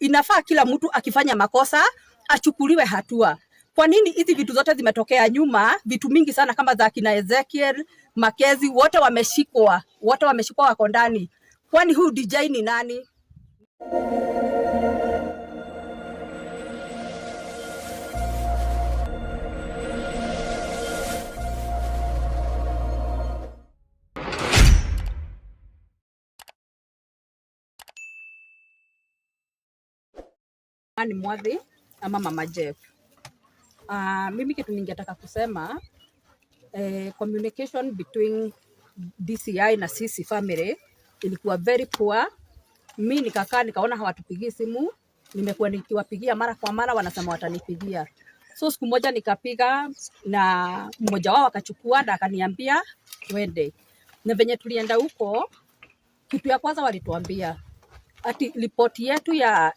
Inafaa kila mtu akifanya makosa achukuliwe hatua. Kwa nini hizi vitu zote zimetokea nyuma? Vitu mingi sana kama za kina Ezekiel Makezi, wote wameshikwa, wote wameshikwa, wako ndani. Kwani huyu DJ ni nani? Ni Mwadhi ama Mama Jeff. Mimi kitu ningetaka kusema communication between DCI na sisi family ilikuwa very poor. Mi nikakaa nikaona hawatupigii simu, nimekuwa nikiwapigia mara kwa mara, wanasema watanipigia. So siku moja nikapiga na mmoja wao akachukua na akaniambia twende, na venye tulienda huko, kitu ya kwanza walituambia ati ripoti yetu ya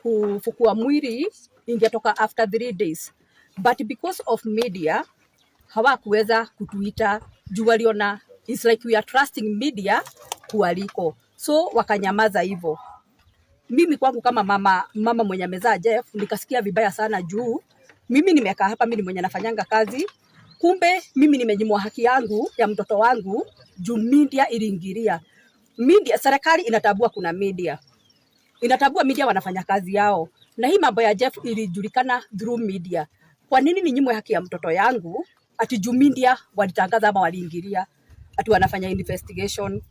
kufukua mwili ingetoka after 3 days, but because of media hawakuweza kutuita juu waliona it's like we are trusting media kualiko, so wakanyamaza hivyo. Mimi kwangu kama mama mwenye amezaa Jeff nikasikia vibaya sana juu mimi nimekaa hapa, mimi ni mwenye nafanyanga kazi, kumbe mimi nimenyimwa haki yangu ya mtoto wangu juu media iliingilia. Media, serikali inatambua kuna media, inatambua media wanafanya kazi yao, na hii mambo ya Jeff ilijulikana through media. Kwa nini ninyimwe haki ya mtoto yangu ati juu media walitangaza ama waliingilia ati wanafanya investigation?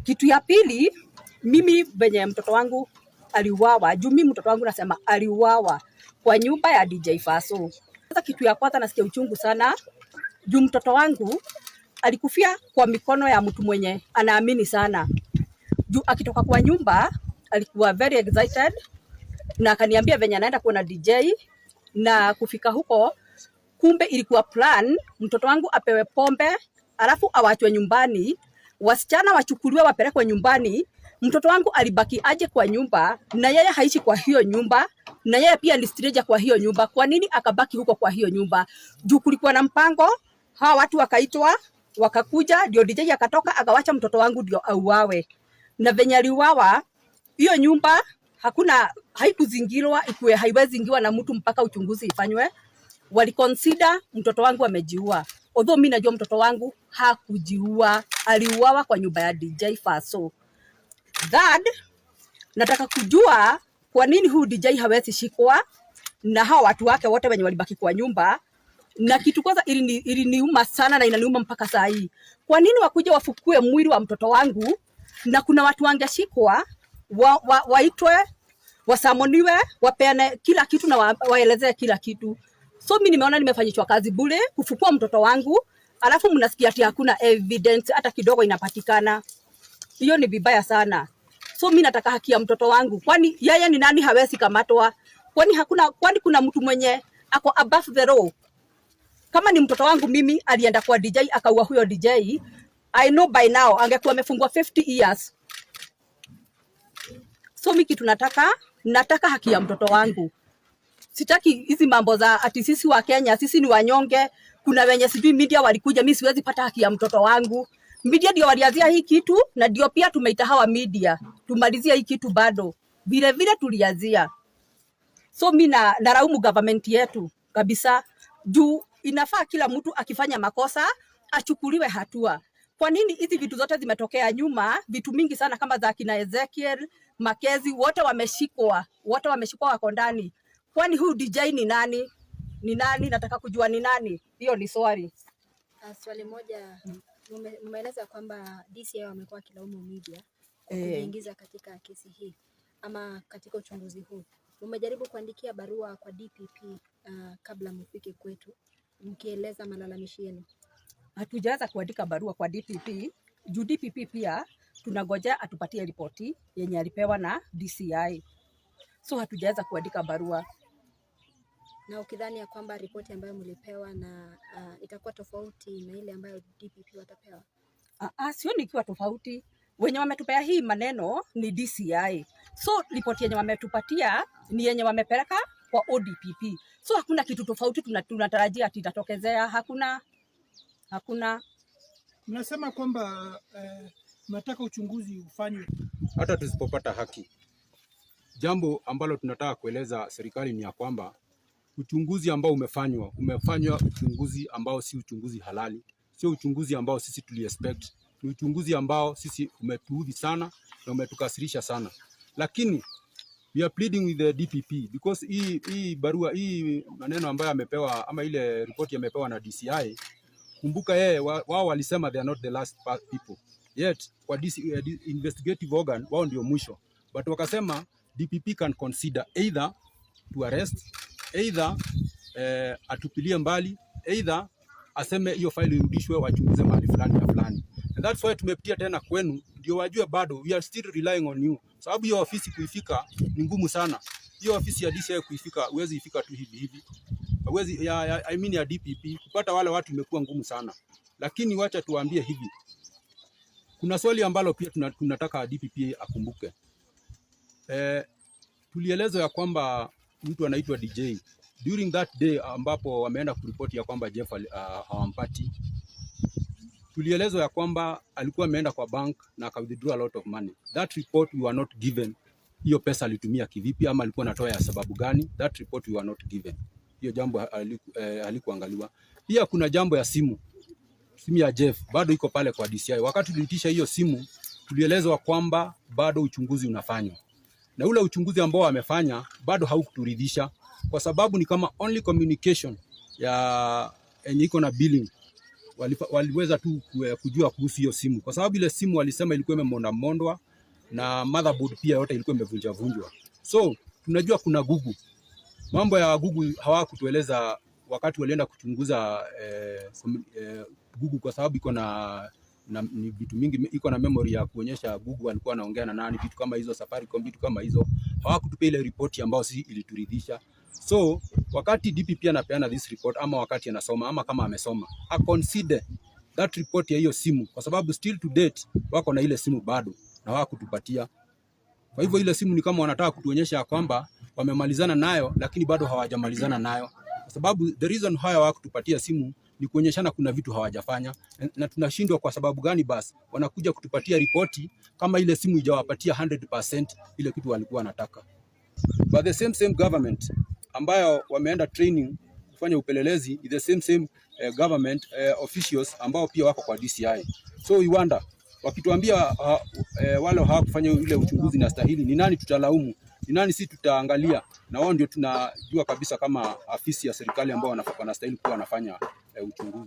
Kitu ya pili, mimi venye mtoto wangu aliuawa, juu mimi mtoto wangu nasema aliuawa kwa nyumba ya DJ Faso. Sasa kitu ya kwanza nasikia uchungu sana juu mtoto wangu alikufia kwa mikono ya mtu mwenye anaamini sana. Juu akitoka kwa nyumba alikuwa very excited na akaniambia venye anaenda kuona DJ, na kufika huko kumbe ilikuwa plan mtoto wangu apewe pombe alafu awachwe nyumbani, wasichana wachukuliwe wapelekwe nyumbani. Mtoto wangu alibaki aje kwa nyumba, na yeye haishi kwa hiyo nyumba, na yeye pia ni stranger kwa hiyo nyumba. Kwa nini akabaki huko kwa hiyo nyumba? Juu kulikuwa na mpango, hawa watu wakaitwa wakakuja, ndio DJ akatoka akawacha mtoto wangu ndio auawe. Na venye aliuawa, hiyo nyumba hakuna, haikuzingirwa, ikuwe haiwezi ingiwa na mtu mpaka uchunguzi ifanywe. Waliconsider mtoto wangu amejiua, although mimi najua mtoto wangu hakujiua, aliuawa kwa nyumba ya DJ Faso. Third, nataka kujua kwa nini huyu DJ hawezi shikwa na hawa watu wake wote wenye walibaki kwa nyumba. Na kitu kwanza iliniuma sana na inaniuma mpaka saa hii, kwa nini wakuja wafukue mwili wa mtoto wangu na kuna watu wangeshikwa waitwe wasamoniwe wapeane kila kitu na waelezee kila kitu. So mimi nimeona nimefanyishwa kazi bure kufukua mtoto wangu, alafu mnasikia ati hakuna evidence hata kidogo inapatikana. Hiyo ni vibaya sana. So mimi nataka haki ya mtoto wangu, kwani yeye ni nani hawezi kamatwa? Kwani hakuna, kwani kuna mtu mwenye ako above the law? Kama ni mtoto wangu mimi alienda kwa DJ akaua huyo DJ, I know by now angekuwa amefungwa 50 years. So mimi kitu nataka, nataka haki ya mtoto wangu. Sitaki hizi mambo za ati sisi wa Kenya, sisi ni wanyonge. Kuna wenye sijui media walikuja, mimi siwezi pata haki ya mtoto wangu. Media ndio walianzia hii kitu na ndio pia tumeita hawa media tumalizia hii kitu bado vile vile tulianzia. So mi na nalaumu government yetu kabisa juu inafaa kila mtu akifanya makosa achukuliwe hatua. Kwa nini hizi vitu zote zimetokea nyuma? Vitu mingi sana kama za kina Ezekiel Makezi, wote wameshikwa, wote wameshikwa, wako ndani. Kwani huyu DJ ni nani? Ni nani? Nataka kujua ni nani. Hiyo ni swali. Swali moja, mmeeleza kwamba DCI wamekuwa wakilaumu media kwa kujiingiza katika kesi hii ama katika uchunguzi huu. Mmejaribu kuandikia barua kwa DPP kabla mfike kwetu mkieleza malalamishi yenu? Hatujaweza kuandika barua kwa DPP juu DPP pia tunangojea atupatie ripoti yenye alipewa na DCI, so hatujaweza kuandika barua. Na ukidhani ya kwamba ripoti ambayo mlipewa na itakuwa tofauti na ile ambayo DPP watapewa? Sioni ikiwa tofauti. Wenye wametupea hii maneno ni DCI, so ripoti yenye wametupatia ni yenye wamepeleka kwa ODPP, so hakuna kitu tofauti tunatarajia ati itatokezea. Hakuna, hakuna. Mnasema kwamba mnataka uchunguzi ufanywe. Hata tusipopata haki Jambo ambalo tunataka kueleza serikali ni ya kwamba uchunguzi ambao umefanywa uchunguzi ambao si uchunguzi halali, sio uchunguzi ambao sisi tuli expect, ni uchunguzi ambao sisi umetuudhi sana na umetukasirisha sana, lakini we are pleading with the DPP because hii barua, hii maneno ambayo amepewa ama ile ripoti amepewa na DCI, kumbuka yeye wao walisema they are not the last people yet kwa DC, investigative organ wao ndio mwisho, but wakasema DPP can consider either to arrest, either atupilie mbali, either aseme hiyo faili irudishwe wachunguze mahali fulani na fulani. And that's why tumepitia tena kwenu ndio wajue bado we are still relying on you, sababu hiyo ofisi kuifika ni ngumu sana. Hiyo ofisi ya DCI kuifika, huwezi ifika tu hivi hivi, huwezi ya, I mean ya DPP kupata wale watu imekuwa ngumu sana, lakini wacha tuwaambie hivi, kuna swali ambalo pia tunataka DPP akumbuke. Tulielezwa ya kwamba mtu anaitwa DJ during that day ambapo wameenda kuripoti ya kwamba Jeff hawampati, tulielezwa ya kwamba alikuwa ameenda kwa bank na aka withdraw a lot of money. That report we were not given. Hiyo pesa alitumia kivipi ama alikuwa anatoa ya sababu gani? That report we were not given. Hiyo jambo halikuangaliwa. Pia kuna jambo ya simu, simu ya Jeff bado iko pale kwa DCI. Wakati tuliitisha hiyo simu, tulielezwa kwamba bado uchunguzi unafanywa, na ule uchunguzi ambao wamefanya bado haukuturidhisha, kwa sababu ni kama only communication ya yenye iko na billing waliweza tu kujua kuhusu hiyo simu, kwa sababu ile simu walisema ilikuwa imemonda mondwa na motherboard pia yote ilikuwa imevunja vunjwa. So tunajua kuna Google. Mambo ya Google hawakutueleza wakati walienda kuchunguza Google kwa sababu iko na ni vitu mingi, iko na memory ya kuonyesha Google alikuwa anaongea na nani, vitu kama hizo, Safaricom, vitu kama hizo. Hawakutupia ile ripoti ambayo si ilituridhisha. So wakati DPP anapeana this report ama wakati anasoma ama kama amesoma, a consider that report ya hiyo simu, kwa sababu still to date wako na ile simu bado na hawakutupatia. Kwa hivyo ile simu ni kama wanataka kutuonyesha ya kwamba wamemalizana nayo, lakini bado hawajamalizana nayo, kwa sababu the reason haya hawakutupatia simu ni kuonyeshana kuna vitu hawajafanya, na tunashindwa kwa sababu gani? Basi wanakuja kutupatia ripoti kama ile simu ijawapatia 100% ile kitu walikuwa wanataka. But the same same government ambayo wameenda training kufanya upelelezi is the same same government officials ambao pia wako kwa DCI. So we wonder wakituambia wale hawakufanya ile uchunguzi na stahili, ni nani tutalaumu? Ni nani si tutaangalia? Na wao ndio tunajua kabisa kama afisi ya serikali ambao wanastahili kuwa wanafanya uchunguzi.